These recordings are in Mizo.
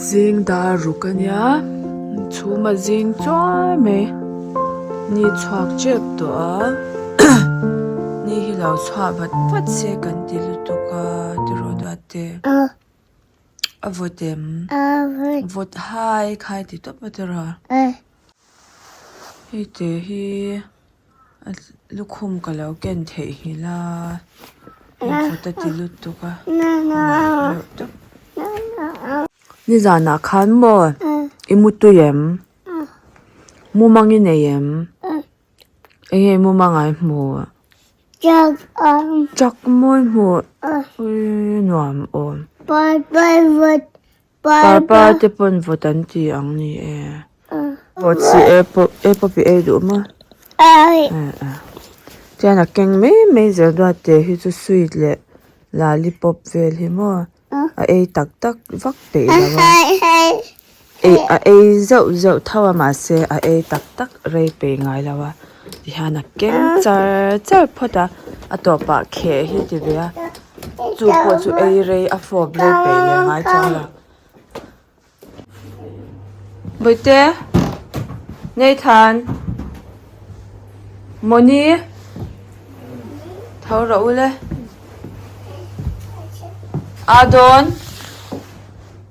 Zing dar ruk a nia chhum a zing chuai mai ni chhuak tep tawh a ni hi lo chhuah vat vat se kan ti lutuk a tiraw duat te a vawt em vawt hai khai ti tawp a tiraw hei te hi. Lukhum ka lo ken theih nghilh a, engkawt a ti lutuk a, reuh tawp. Nizanah khan maw i mu tui em? Mumang i nei em? Enge mumang ah i hmuh? Chak maw i hmuh? Ui nuam awm. Parpar te pawn vawt an ti ang ni e. Vawt si e pawp e pawp i ei duh maw? Chuan a keng mai mai zel duat te hi chu sweet leh lollipop vel hi maw a ei tak tak vak peih lo a. Ei a ei zeuh zeuh tho a mahse a ei tak tak rei peih ngai lo a tihian a keng char char phawt a a tawpah kheh hi ti ve a. Chu pawh chu ei rei a fawp rei peih leh ngai chuang lo. Bawihte Nathan Mawni tho rawh u le A dawn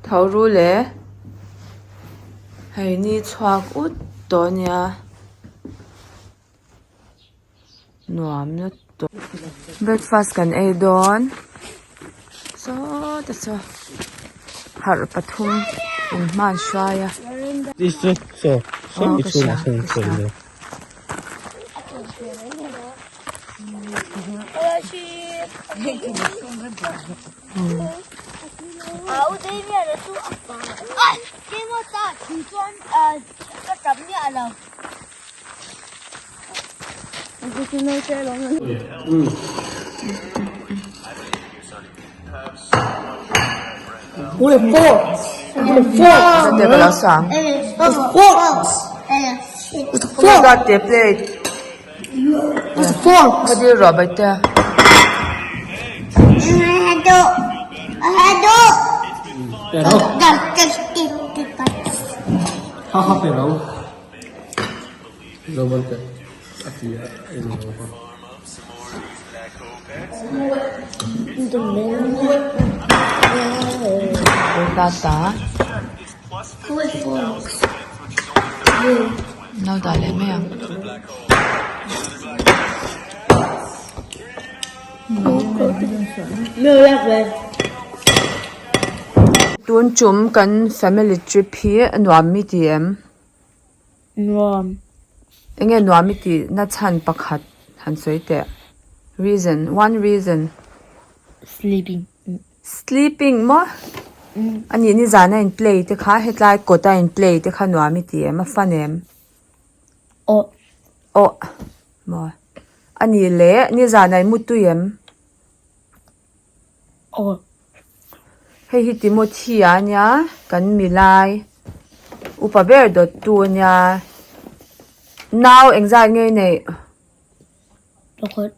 tho ru le hei ni chhuak ut tawh a nia. Nuam lutuk breakfast kan ei dawn sawta saw harh pathum in hman hruai a aw ka hria ka hria. No dah leh mai ang. Tun tum kan family trip hi a nuam mi ti em? Nuam. Enge nuam i tih na chhan pakhat han sawi teh. Reason, one reason. Sleeping. Sleeping maw? A nih nizan a in play te kha hetlai kawt a in play te kha nuam i ti em a fun em? Aw. Aw maw? A nih leh nizan ah i mu tui em? Aw. Hei hi Timothy a nia kan milai upa ber dawt tu a nia nau engzat nge neih? Pakhat.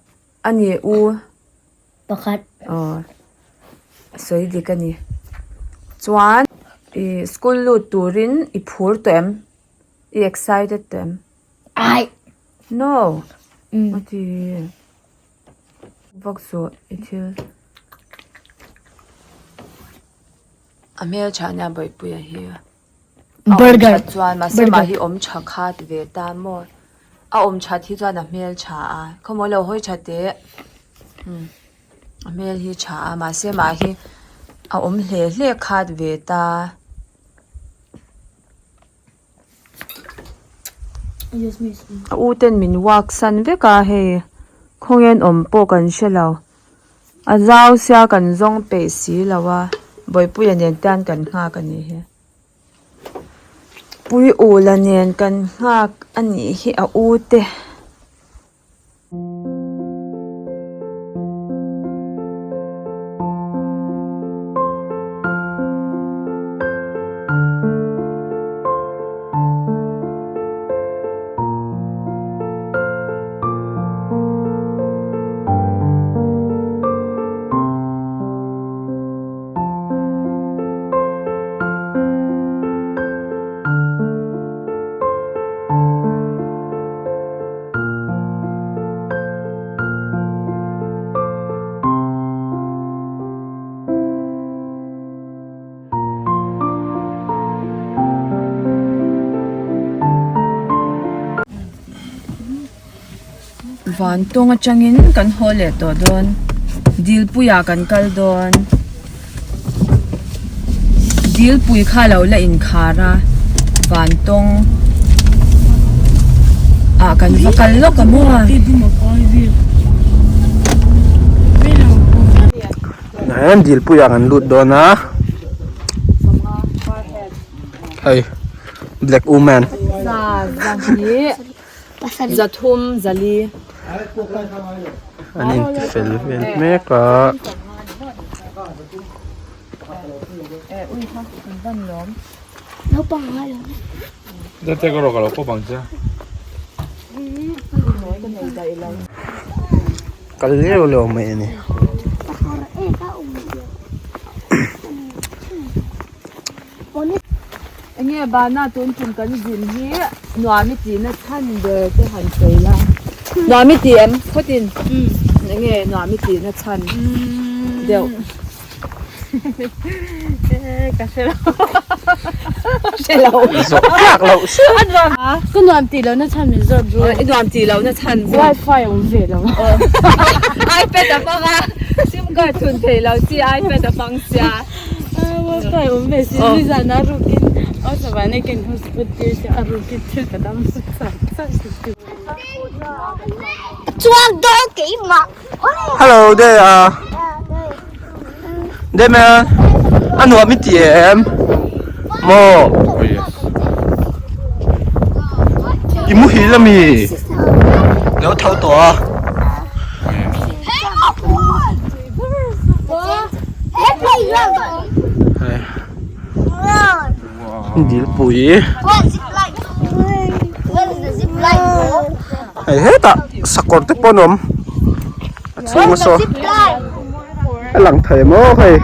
A ni u. Pakhat. Aw sawi dik a ni. Chuan ih school lut turin i phur tawh em? I excited tawh em? Ai. No. A ti. Vak zawh i thil a hmeltha ania bawihpuia hi a awm that chuan mahse mah hi awm tha khat ve ta maw a awm that hi chuan a hmeltha a khawmawi lo hawi tha teh umm a hmel hi tha a mahse mah hi a awm hle hle khat ve ta. A u ten min walk san vek a hei khawngen awm pawh kan hre lo a zau sia kan zawng peih si lo a Bawihpuia nen te hian kan nghak a nih hi Puiula nen kan nghak a nih hi a u te. Vantawng atangin kan haw leh tawh dawn. Dilpuiah kan kal dawn. Dilpui kha lo la inkhar a, Vantawng ah kan va kal lawk a maw? Hian dilpuiah kan lut dawn a. Hei black woman. Zathum zali. An inti fel vel mek a. Kal leu leu mai a ni. Enge bana tun tum kan zin hi nuam i tihna chhan ber te han sawi la. Nuam i ti em? Khawtin enge nuam i tihna chhan deuh. Ka hre lo. Hre lo. Zawh tlak loh sia. A nuam. Ka nuam tih lohna chhan min zawt bro. I nuam tih lohna chhan. Wifi a awm ve lo. iPad a hmang a, sim card thun thei lo chi iPad a hmang sia. Wifi awm ve si nizan a rukin aw savana ken hotspot tir sia a rukin thil ka dam chak chak Chuan dawn keimah. Hello there ah. Damian a nuam i ti em? Maw? I muhil ami? Lo tho tawh a. Dilpui hei hetah sakawr te pawh an awm a chhung a saw a lang thei maw hei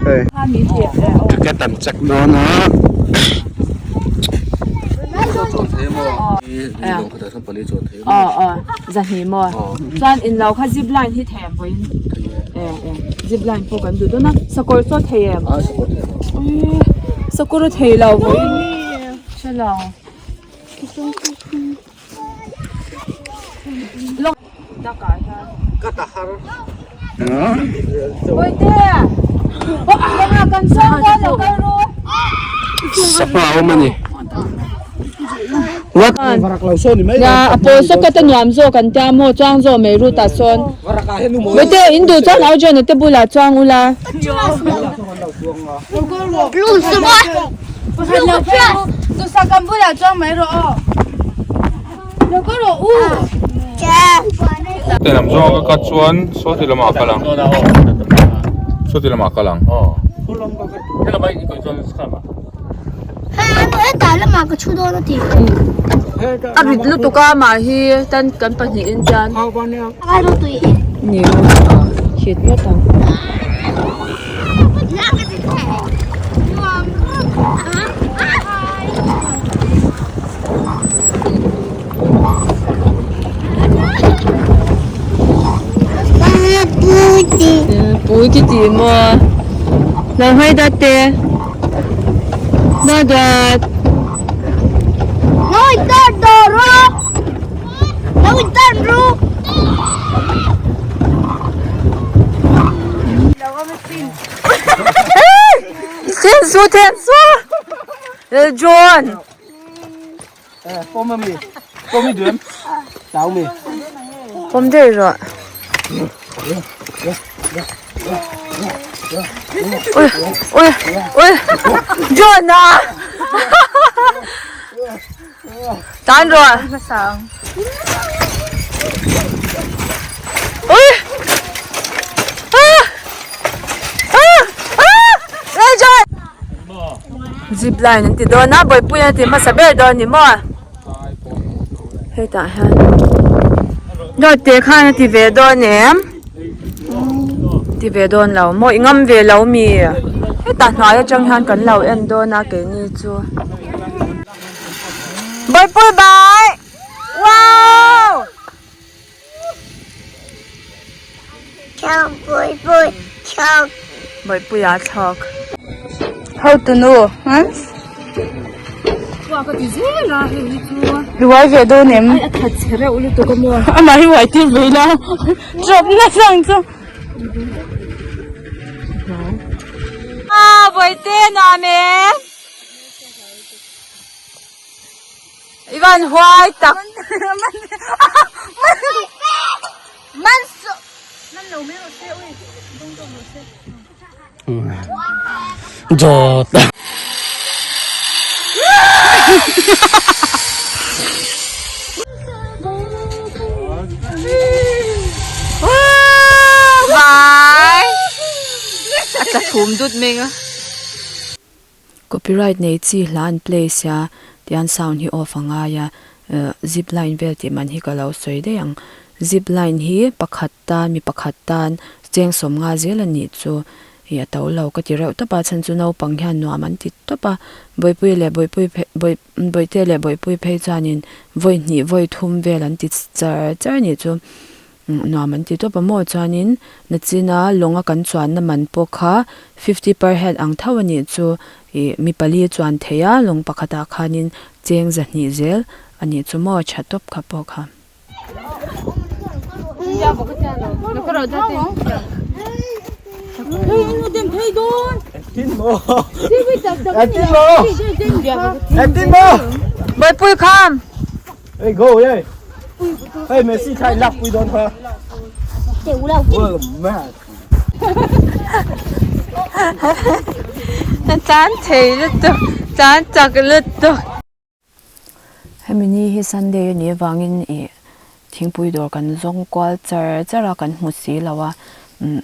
hei ticket an check dawn a. Aw aw zahnih maw chuan in lo kha zip line hi thei em vawiin e e zip line pawh kan duh dawn a sakawr chaw thei em sakawr a thei lo vawiin hre lo takah hian ka ta har Bawihte kawngah kan chuang dawn lo kal ru sangha a awm a ni what nia a pawl saw ka te nuam zawk an tia maw chuang zawk mai ru tah sawn Bawihte in duh chuan Arjun-a te bulah chuang ula. Te lam zawng ka cut chuan saw ti lamah a kal ang saw ti lamah a kal ang. A rit lutuk a mah hi tan kan pahnihin chuan ni hit ngawt ang. Pui ti ti maw lo hawi dat te dat dat Then su then su John Pawm daih rawh Ui ui ui John a Tan rawh Ui Ah Ah Ah John Zip line an ti dawn a bawihpui an ti hmasa ber dawn ni maw hetah hian dawt te khan a ti ve dawn em ti ve dawn lo maw i ngam ve lo mi hetah hnuai atang hian kan lo en dawn a keini chu bawihpui bai wow. Bawihpuia thlawk. How to know? Huh? I uai ve dawn em? A that chhe reuh lutuk a maw? Amah hi uai tir ve ila drop na sang chu. Ah Bawihte nuam e. I van huai tak. Man su. Dawt. Vai. A tla thum dut mai a. Copyright nei chi hla an play sia tian sound hi off a ngai a zip line vel tih man hi ka lo sawi daih ang zip line hi pakhat tan mi pakhat tan cheng sawm nga zel a nih chu ih a to lo ka ti reuh tawp a chhan chu naupang hian nuam an ti tawp a bawihpui leh bawihpui phei bawih bawihte leh bawihpui phei chuanin vawi hnih vawi thum vel an ti char char a nih chu. Nuam an ti tawp a maw chuanin nachina lawnga kan chuanna man pawh kha 50 per head ang tho a nih chu ih mi pali chuan thei a lawng pakhatah khanin cheng zahnih zel a nih chu maw tha tawp kha pawh kha. Bawihpui kham. Hey go hey. Hey Messi khai lak pui dawn kha. Well man. Tan thei lutuk tan chak lutuk. Hemi ni hi Sunday a nih avangin ih thingpui dawr kan zawng kual char char a kan hmu si lo a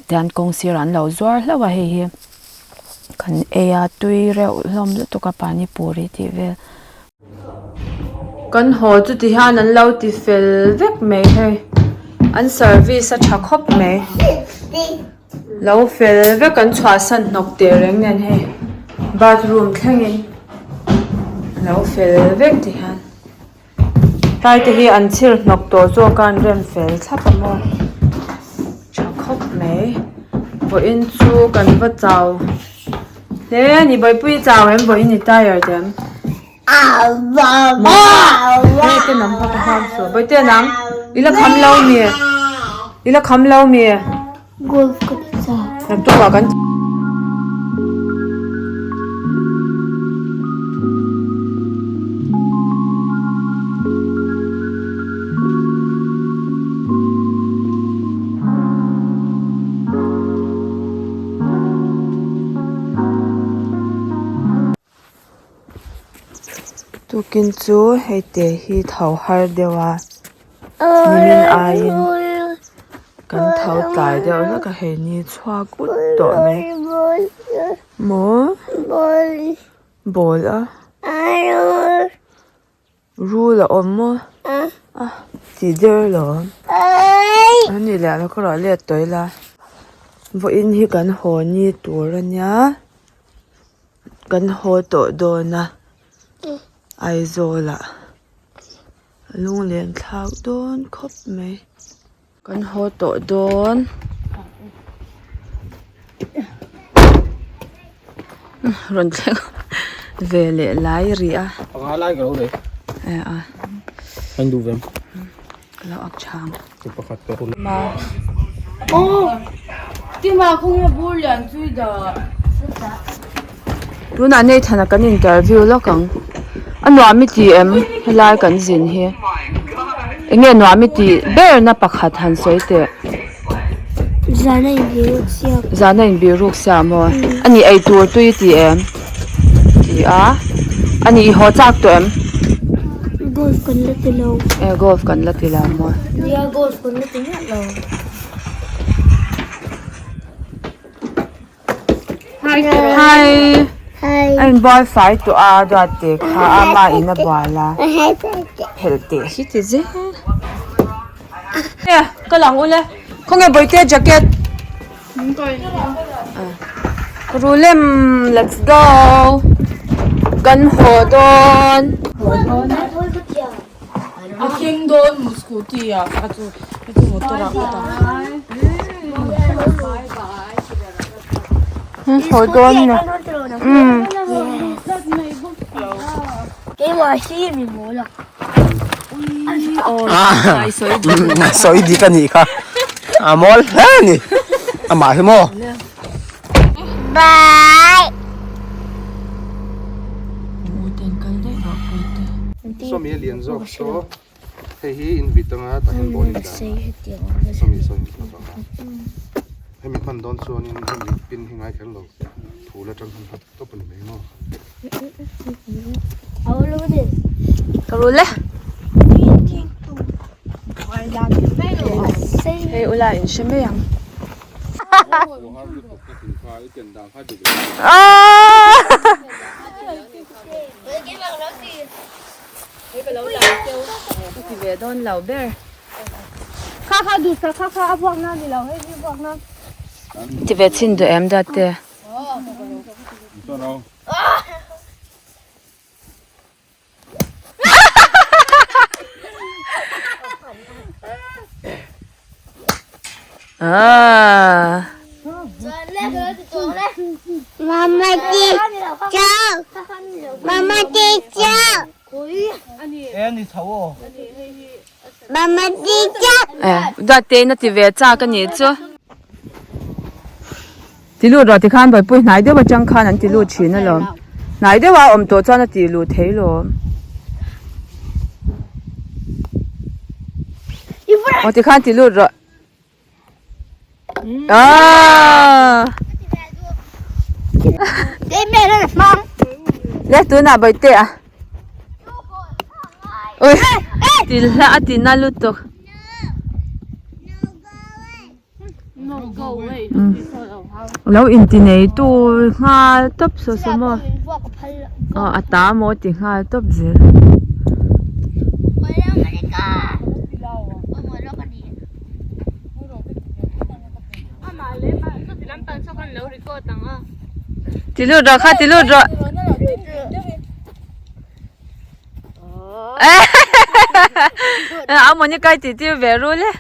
tian kawng sirah an lo zuar hlauh a hei hi kan ei a tui reuh hlawm lutuk a pani puri tih vel. Kan haw chu ti hian an lo ti fel vek mai hei an service a tha khawp mai lo fel vek an chhuahsan hnawk teh reng nen hei bathroom thlengin lo fel vek ti hian tlai te hi an chhir hnawk tawh zawk a an rem fel thlap a maw tha khawp mai vawiin chu kan va chau. Hle a ni Bawihpui chau em vawiin i tired em? Hei te nang kha ka ham suh Bawihte nang i la kham lo mi i la kham lo mi Golf ka ti chak. Naktuk ah kan Tukin chu hei te hi tho har deuh a nimin aiin kan tho tlai deuh hlek a hei ni chhuak ut tawh mai maw ball a. Rul a awm maw? A ti der lo. A ni leh a kawrah let tawh ila. Vawiin hi kan haw ni tur a nia. Kan haw tawh dawn a. Aizawl ah lunglen thlak dawn khawp mai. Kan haw tawh dawn. Rawn thleng ve leh lai rih a. Panga lai ka lo nei. E a. An duh vem. Ka lo ak chhang. Chu pakhat ka hun. Ma. Oh. Ti ma khung na bur lian chui da. Tunah Nathan-a kan interview lawk ang. A nuam i ti em helai kan zin hi? Enge nuam i tih ber na pakhat han sawi teh. Zana inbiruk siam. Zana inbiruk siam maw? A nih ei tur tui i ti em? Ti a. A nih i haw chak tawh em? Golf kan la ti lo. E golf kan la ti lo maw? Nia golf kan la ti miah lo. Hi a inbual fai tawh a duat teh kha a ama in a bual a phelh teh hi ti zel e ka lang ule khawnge bawihte jacket rulem let's go kan haw dawn A keng dawn mu scooty ah kha chu chu motor ah ka dah. Haw dawn na. Keimah hi mi mawl a. Sawi dik a nih kha. A mawl hle a ni. Amah hi maw. Bye. Sawmi a lian zawk saw hei hi in vit anga tah hian ball in dah a sawmi saw in hman zawk a hemi hman dawn chuanin hemi pin hi ngai kher lo phul atang hian hman tawp a ni mai maw. Ka rul e. Hei ula in hre mai ang. Ti ve dawn lo ber. Kha kha duhsak kha kha a vuak na ni lo hei hi vuak na. Ti ve chhin duh em date. Ah. Mama ti chau. Mama ti chau. Mama ti chau. Eh, date na ti ve chak ani chu. Ti lut rawh tikhan Bawihpui hnai deuh atang khan an ti lut thin alawm. Hnai deuh a awm tawh chuan a ti lut thei lawm. Aw tikhan ti lut rawh. Aaa. Le tunah Bawihte a. Ui ti hla a ti na lutuk. Lo inti nei tu nghal tawp saw saw maw aw a ta maw ti nghal tawp zel. Ti lut rawh kha ti lut rawh. A mawni kai tih tir ve rul e.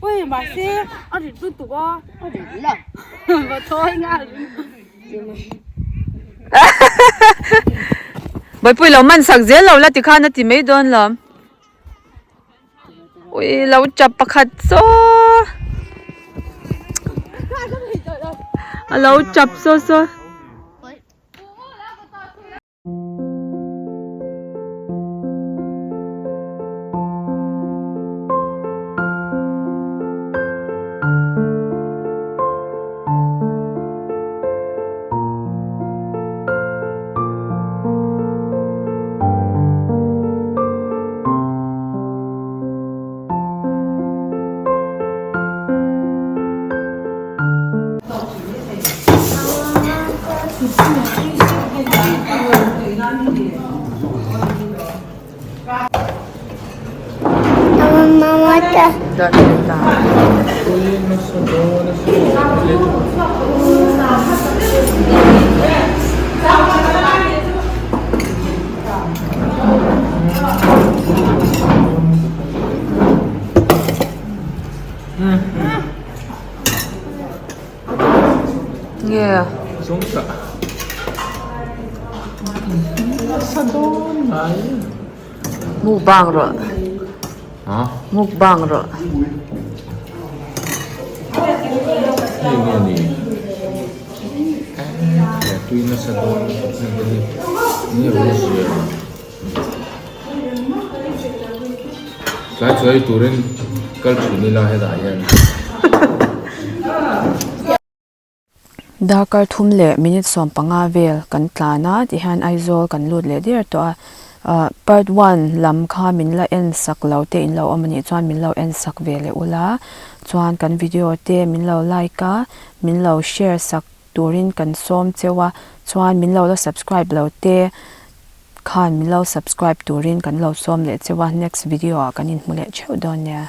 Ui mahse a rit lutuk a a rit lo va thawi nghal Bawihpui lo man sak zel lo la tikhan a ti mai dawn lo. Ui lo chap pakhat saw a lo chap saw saw. Nge Mukbang rawh. Mukbang rawh. Tlai chu ei turin kal thin ila hetah hian. Darkar thum leh minute 15 vel kan tlan a tihian Aizawl kan lut leh der tawh a ah part one lam kha min la en sak lo te in lo awm anih chuan min lo en sak ve leh ula chuan kan video te min lo like a min lo share sak turin kan sawm cheu a chuan min lo la subscribe lo te khan min lo subscribe turin kan lo sawm leh cheu a next video ah kan inhmu leh theuh dawn nia.